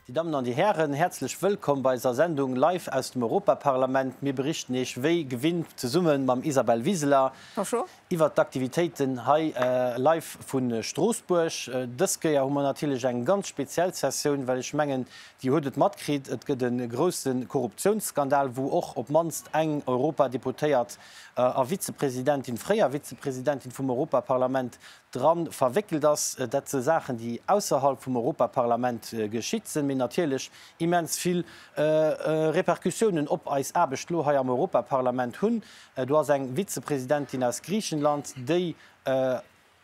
Dir Dammen an Dir Hären, häerzlech wëllkomm bei eiser Sendung live aus dem Europaparlament. Mir berichten Iech wéi gewinnt zesumme mam Isabel Wiseler iwwert d'Aktivitéiten hei live vu Stroossbuerg. Dës Kéier hu mer natierlech eng ganz speziell Sessioun, well ech mengen, Dir hutt et matkritt, et gëtt e grousse Korruptiounsskandal, wou och op d'mannst eng Europadeputéiert a Vizepresidentin, fréier Vizepresidentin vum Europaparlament dran verwéckelt ass. Dat si Saachen, déi ausserhalb vum Europaparlament geschitt sinn, mee natierlech immens vill Repercussiounen op eis Aarbecht lo hei am Europaparlament hunn. Do ass eng Vizepresidentin aus Griichenland, déi,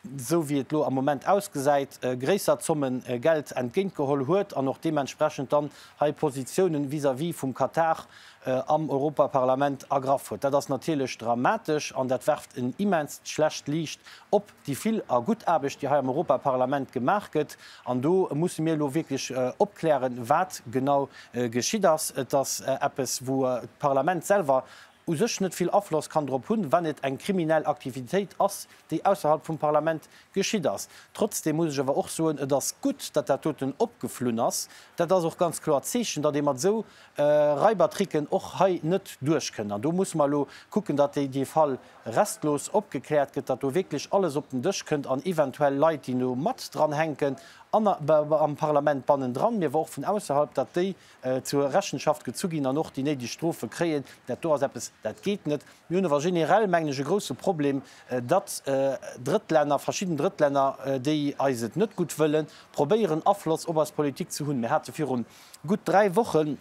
esou wéi et lo am Moment ausgesäit, gréisser Zomme Geld entgéintgeholl huet an och deementsprechend dann hei Positiounen vis-à-vis vum Katar am Europaparlament ergraff huet. Dat ass natierlech dramatesch an dat werft en immenst schlecht Liicht op déi vill a gutt Aarbecht, déi hei am Europaparlament gemaach gëtt. An do musse mir elo wierklech opklären, wat genau geschitt ass. Et ass eppes, wou d'Parlament selwer u sech net vill Afloss kann drop hunn, wann et eng kriminell Aktivitéit ass, déi ausserhalb vum Parlament geschitt ass. Trotzdem muss ech awer och soen, et ass gutt, datt dat doten opgeflunn ass. Dat ass och ganz kloer d'Zeechen, datt ee mat esou Raibertricken och hei net duerchkënnt. An do musse mer elo kucken, datt dee Fall restlos opgekläert gëtt, datt do wierklech alles op den Dësch kënnt an eventuell Leit, déi do mat dran hänken an am Parlament bannendran, mee awer och vun ausserhalb, datt déi zur Rechenschaft gezu ginn an och déi néideg Strofe kréien. Dat do ass eppes, dat geet net. Mir hunn awer generell, mengen ech, e grouse Problem, datt Drëttlänner, verschidden Drëttlänner, déi eis et net gutt wëllen, probéieren Afloss op eis Politik ze hunn. Mir hate virun gutt 3 Wochen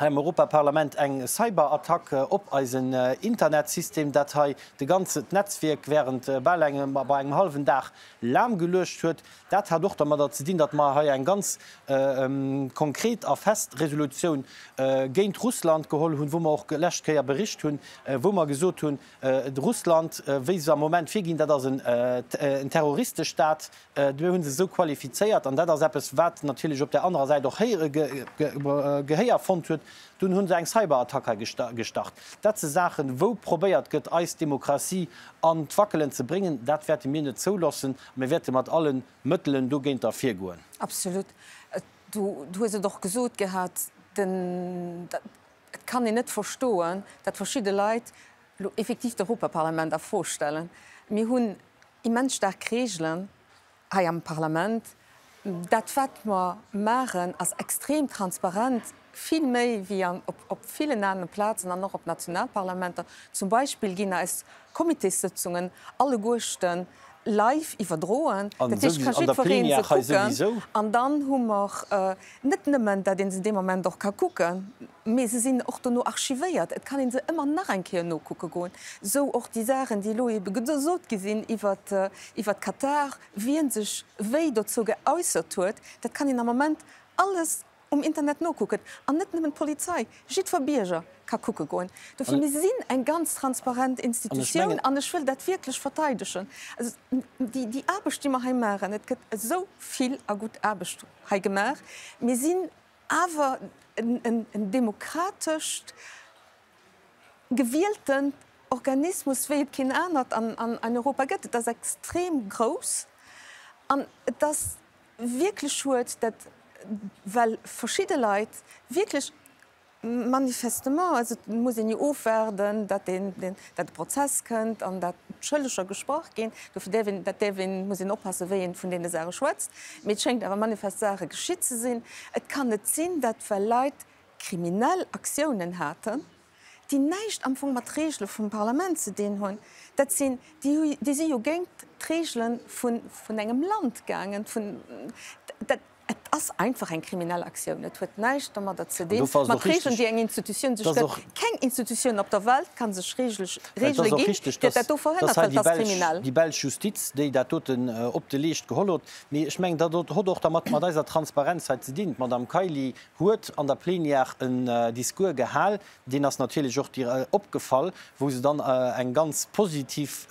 hei am Europaparlament eng Cyberattack op eisen Internetsystem, dat hei de ganze d'Netzwierk während bal engem, bei engem hallwen Dag lahmgeluecht huet. Dat hat och dermadder ze dinn, datt mer hei eng ganz konkret a fest Resolutioun géint Russland geholl hunn, wou mer och lescht Kéier bericht hunn, wou mer gesot hunn, Russland, wéi se am Moment virginn, dat ass en Terroristestaat, Mir hu se esou qualifizéiert an dat ass eppes, wat natierlech op där anerer Säit och Gehéier fonnt huet. Dunn hu se eng Cyberattack hei gestart. Dat si Saachen, wou probéiert gëtt, eis Demokratie an d'Wackelen ze bréngen. Dat wäerte mir net zouloossen a mir wäerte mat alle Mëttelen dogéinter virgoen. Absolut. Du hues et och gesot gehat, et kann een net verstoen, datt verschidde Leit elo effektiv d'Europaparlament a Fro stellen. Mir hunn immens staark Reegelen hei am Parlament. Dat, wat mer maachen, ass extrem transparent, vill méi wéi an op villen anere Plazen an och op Nationalparlamenter. Zum Beispill ginn eis Comitéssëtzungen alleguerten live iwwerdroen. Dat heescht, et ka jiddweree se kucken. An dann hu mer net nëmmen, dat ee se dee Moment och ka kucken, Mee se sinn och dono archivéiert, et kann ee se ëmmer nach eng Kéier nokucke goen. Esou och déi Saachen, déi elo ebe gesot gi sinn iwwert Katar, wien sech wéi dozou geäussert huet, dat kann een am Moment alles um Internet nokucken. An net nëmmen d'Polizei, jiddwer Bierger ka kucke goen. Dofir, mir sinn eng ganz transparent Institutioun an ech wëll dat wierklech verteidegen. Déi Aarbecht, déi mer hei maachen, et gëtt esou vill a gutt Aarbecht hei gemaach, mir sinn awer en demokratescht, gewieltent Organismus, wéi et keen anert an Europa gëtt. Et ass extrem grouss an et ass wierklech schued, dat well verschidde Leit wierklech Manifestement, also et muss een jo ofwaarden, datt deen, datt de Prozess kënnt an datt d'Schëlleger gesprach ginn. Dofir däerf een, dat däerf een, muss een oppassen, wéi een vun deene Saache schwätzt. Mee et schéngt awer manifest Saache geschitt ze sinn. Et kann net sinn, datt well Leit kriminell Aktiounen haten, déi näischt am Fong mat Regele vum Parlament ze dinn hunn, dat sinn, déi hu, déi si jo géint d'Regele vun, vun engem Land gaangen, vun, dat, Et ass einfach eng kriminell Aktioun. Et huet näischt domadder ze dinn, mat Regeln, déi eng Institutioun sech gëtt. Keng Institutioun op der Welt ka sech Regele ginn, déi dat do verhënnert, well et ass kriminell. Déi belsch Justiz, déi dat doten op de Leescht geholl huet. Mee ech mengen, dat hott och dermat, mat eiser Transparenz hei ze dinn. D'Madame Kaili huet an der Plenière en Discours gehal, deen ass natierlech och dir opgefall, wou se dann eng ganz positiv.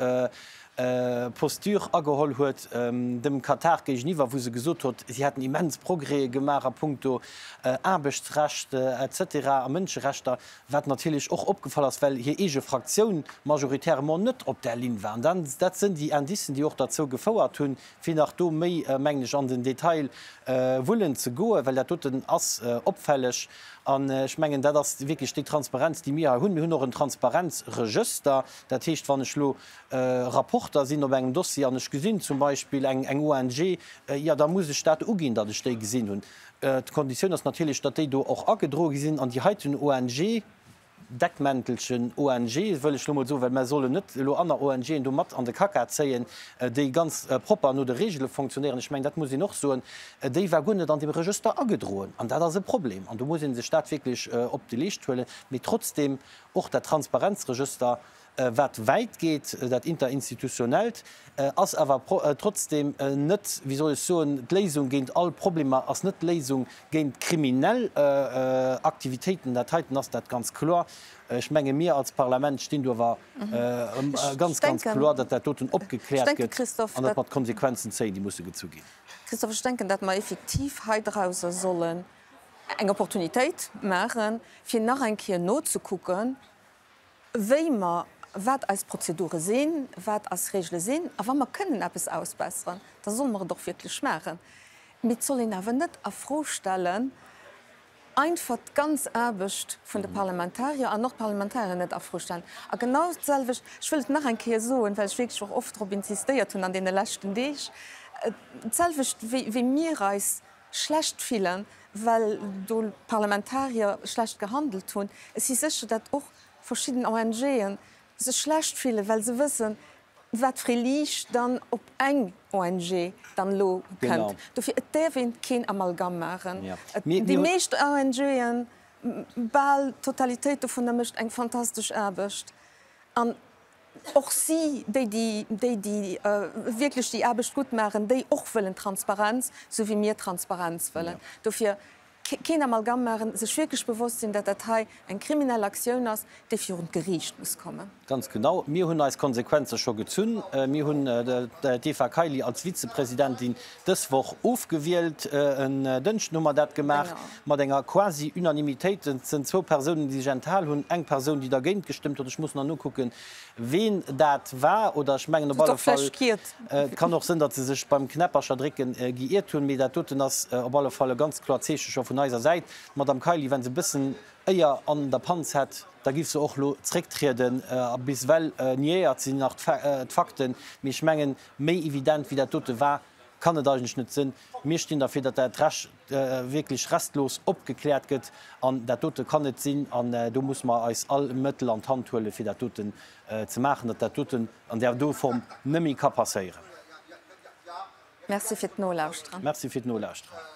Posture ageholl huet dem Katar géigeniwwer, wou se gesot huet, si hätten immens Progrèse gemaach a puncto Aarbechtsrecht et cetera a Mënscherechter, wat natierlech och opgefall ass, well hir eege Fraktioun majoritairement net op där Linn war. An dat sënn déi Indicen, déi och derzou gefouert hunn, fir nach do méi, mengen ech, an den Detail wullen ze goen, well dat doten ass opfälleg. An ech mengen, dat ass wierklech déi Transparenz, déi mir hei hunn. Mir hunn och en Transparenzregëster. Dat heescht, wann ech elo Rapporter sinn op engem Dossier an ech gesinn zum Beispill eng ONG, jo da muss ech dat uginn, datt ech déi gesinn hunn. D'Konditioun ass natierlech, datt déi do och agedroe gi sinn an déi heiten ONG, Deckmäntelchen ONG wëll ech elo mol soen, well mer sollen net elo aner ONGen do mat an de Kacka zéien, déi ganz propper no de Regele fonctionnéieren, ech mengen dat muss een och soen, déi war guer net an deem Regëster agedroen an dat ass e Problem an do muss ee sech dat wierklech op de Leescht huelen. Mee trotzdeem och dat Transparenzregëster, Wat wäit geet, dat Interinstitutionellt, ass awer trotzdeem net, wéi soll ech soen, d'Léisung géint all Problemer, ass net d'Léisung géint kriminell Aktivitéiten. Dat heiten ass dat ganz kloer. Ech menge mir als Parlament stinn do awer ganz, ganz kloer, datt dat doten opgekläert gëtt an datt mer d'Konsequenzen zéien, déi musse gezu ginn. Christophe, ech denken, datt mer effektiv heidrauser sollen eng Opportunitéit maachen, fir nach eng Kéier nozekucken, wéi mer, wat eis Prozedure sinn, wat eis Regele sinn, a wa mer kënnen eppes ausbesseren, da solle mer et och wierklech maachen. Mee et soll een awer net a Fro stellen, einfach d'ganz Aarbecht vun de Parlamentarier an och d'Parlamentarier net a Fro stellen. A genau d'selwecht, ech wëll et nach eng Kéier soen, well ech wierklech och oft drop insistéiert hunn an deene leschten Deeg, d'selwecht wéi mir eis schlecht fillen, well do Parlamentarier schlecht gehandelt hunn. Ech si sécher, datt och verschidden ONGe sech schlecht fillen, well se wëssen, wat fir ee Liicht dann op eng ONG dann elo kënnt. Dofir, et däerf een keen Amalgam maachen. Déi meescht ONGen, bal d'Totalitéit dovunner, mécht eng fantastesch Aarbecht. An Och si, déi, déi, déi wierklech déi Aarbecht gutt maachen, déi och wëllen Transparenz, esou wéi mir Transparenz wëllen. Dofir keen Amalgam maachen, sech wierklech bewosst sinn, datt dat hei eng kriminell Aktioun ass, déi virun d'Geriicht muss kommen. Ganz genau. Mir hunn eis Konsequenze scho gezunn. Mir hunn d'Eva Kaili als Vizepresidentin dës Woch ofgewielt. En Dënschden hu mer dat gemaach mat enger quasi Unanimitéit. Et sënn zwou Persounen, déi sech enthal hunn, eng Persoun, déi dergéint gestëmmt huet. Ech muss nach nokucken, ween dat war. Oder ech mengen op alle Fall, et kann och sënn, datt se sech beim Knäppercherdrécken geiert hunn. Mee dat doten ass op alle Fall e ganz kloert Zeeche scho vun eiser Säit. D'Madame Kaili, wa se e bëssen Éier an der Panz hätt, da giff se och lo zrécktrieden. A bis ewell niéiert si nach d'Fakten. Mee ech mengen, Méi evident wéi dat dote war, kann et eigentlech net sinn. Mir stinn derfir, datt dat Recht wierklech restlos opgekläert gëtt. An dat dote kann net sinn. An do musse mer eis all Mëttel an d'Hand huelen, fir dat doten ze maachen, datt dat doten an där do Form nëmme ka passéieren. Merci fir d'Nolauschteren. Merci fir d'Nolauschteren.